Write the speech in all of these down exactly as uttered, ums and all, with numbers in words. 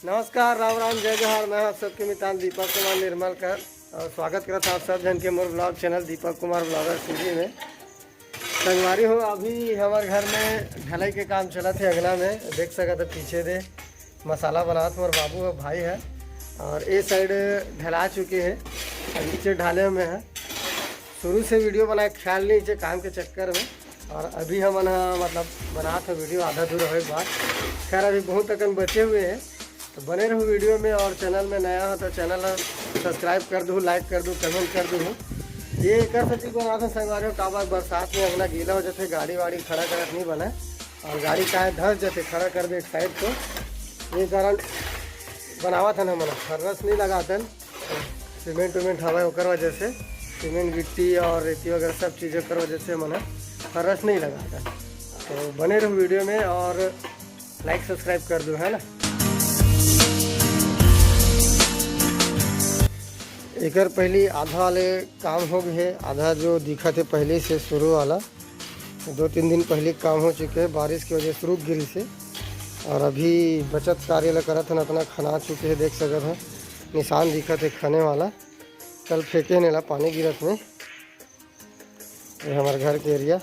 नमस्कार, राम राम, जय जोहार। मैं आप सबके मितान दीपक कुमार निर्मलकर और स्वागत करत हौं आप सब झन के मोर vlog channel Deepak Kumar vlogger series में। संगवारी हो, अभी हमर घर में ढलाई के काम चलत हे। अंगना में देख सकत हे, पीछे दे मसाला बनात मोर बाबू ह, भाई ह, और ए side ढला चुके हे, अब नीचे ढाले में है। शुरू से video बनाए ख्याल नहीं, नीचे काम के चक्कर में, और अभी हमन ह मतलब बनात हे video आधा अधूरा होए के बाद। खैर, अभी बहुत अकन बचे हुए हैं, तो बने रहू video में। और channel में नया हो तो channel ला subscribe कर दू, like कर दू, comment कर दू। ये एकर सेती बनात हे संगवारी हो, काबर बरसात में अंगना गीला हो जाथे, गाड़ी वाड़ी खड़ा करत नहीं बने, और गाड़ी काहे धस जाथे खड़ा कर दे एक side, तो ये कारण बनावत हन हमन, फर्रस नहीं लगातन, सीमेंट उमेंट हवय ओकर वजह से, सीमेंट गिट्टी और रेती वगैरह सब चीज़ ओकर वजह से हमन फर्रस नहीं लगातन। तो बने रहू video में और like subscribe कर दू, है ना। एकर पहली आधा ले काम हो गए हे, आधा जो दिखत हे पहले से शुरू वाला, दो तीन दिन पहले काम हो चुके हे, बारिश की वजह से रुक गिरी से। और अभी बचत कार्य ला करत हन, अतना खना चुके हे, देख सकत हन निशान दिखत हे खने वाला। कल फेंके हे नेला पानी गिरत में, ये हमर घर के area।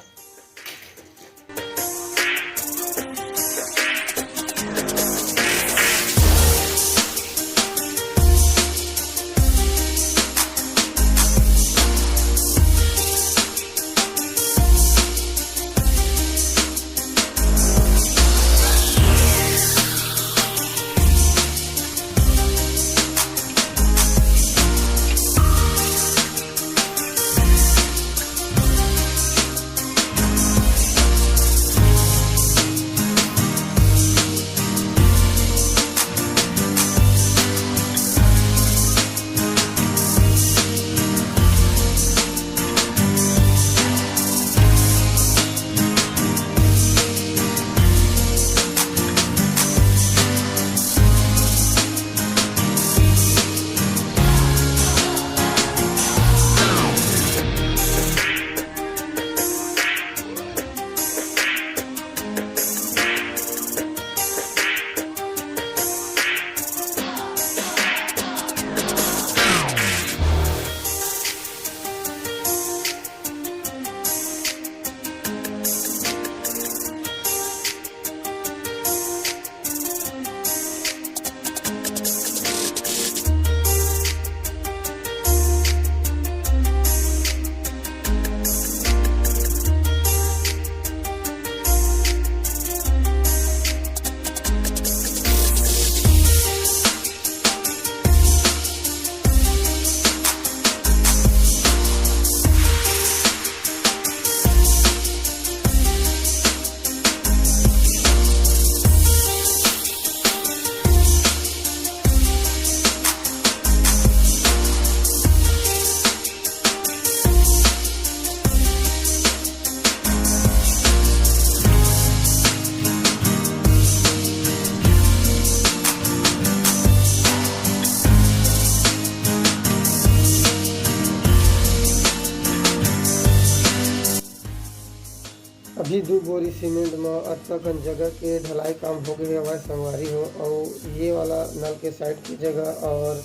अभी दू बोरी सीमेंट म अतका कन जगह के ढलाई काम हो गए हवय संगवारी हो, अउ ये वाला नल के side के जगह और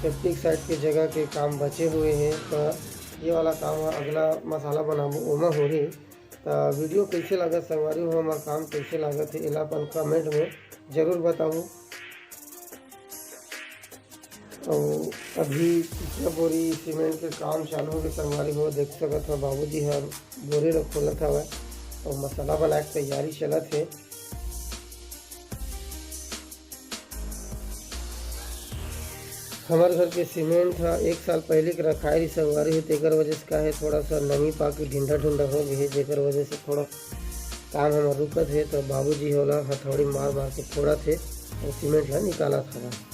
septic side के जगह के काम बचे हुए हे, त ये वाला काम ह अगला मसाला बनाबो ओमा होही। त video कइसे लागत संगवारी हो, हमर काम कइसे लागत हे, एला अपन comment में जरूर बताहू। अउ अभी तीसरा बोरी सीमेंट के काम चालू होगे संगवारी हो, देख सकत हो बाबूजी ह बोरी ल खोलत हवय अउ मसाला बनाए के तैयारी चलत हे। हमर घर के सीमेंट ह एक साल पहले के रखाए रही संगवारी हो, तेकर वजह से का हे, थोड़ा सा नमी पाके ढिंडा ढुंडा हो गए हे, जेकर वजह से थोड़ा काम हमर रुकत हे, तो बाबूजी ओला हथौड़ी मार मार के फोड़त हे अउ सीमेंट ला निकालत हवय।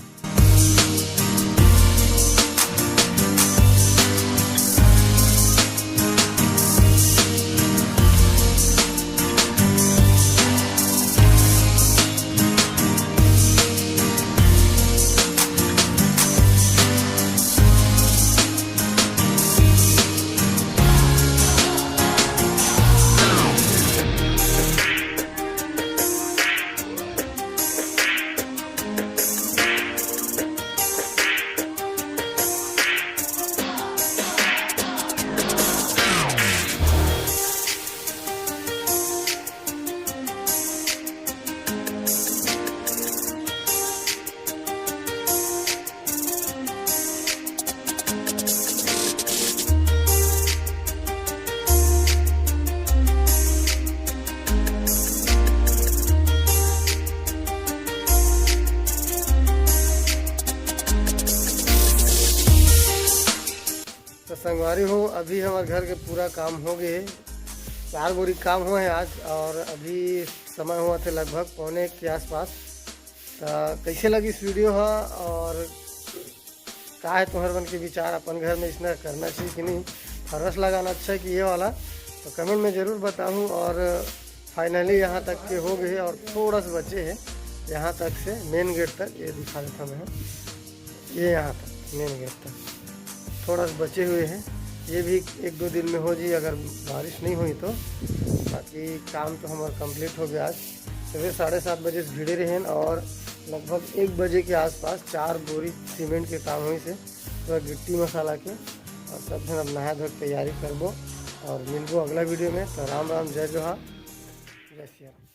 अरे हो, अभी हमर घर के पूरा काम हो गए हे। चार बोरी काम हुआ है आज और अभी समय हुआ थे लगभग पौने एक के आसपास। तो कैसे लगी इस वीडियो हा और का है तुम्हारे मन के विचार, अपन घर में इसने करना चाहिए कि नहीं, फरस लगाना अच्छा है कि ये वाला, तो कमेंट में ज़रूर बताऊँ। और फाइनली यहाँ तक के हो गए और थोड़ा सा बचे हैं यहाँ तक से मेन गेट तक। ये दिखा देता मैं, ये यहाँ तक मेन गेट तक थोड़ा सा बचे हुए हैं। ये भी एक दो दिन में हो जी, अगर बारिश नहीं हुई तो। बाकी काम तो हमारा कंप्लीट हो गया आज। सुबह साढ़े सात बजे से भिड़े रहे और लगभग एक बजे के आसपास चार बोरी सीमेंट के काम हुई से पूरा गिट्टी मसाला के। और सब जन अब नहा धो के तैयारी करबो और मिलबो अगला वीडियो में। तो राम राम, जय जोहार, जय सिया राम।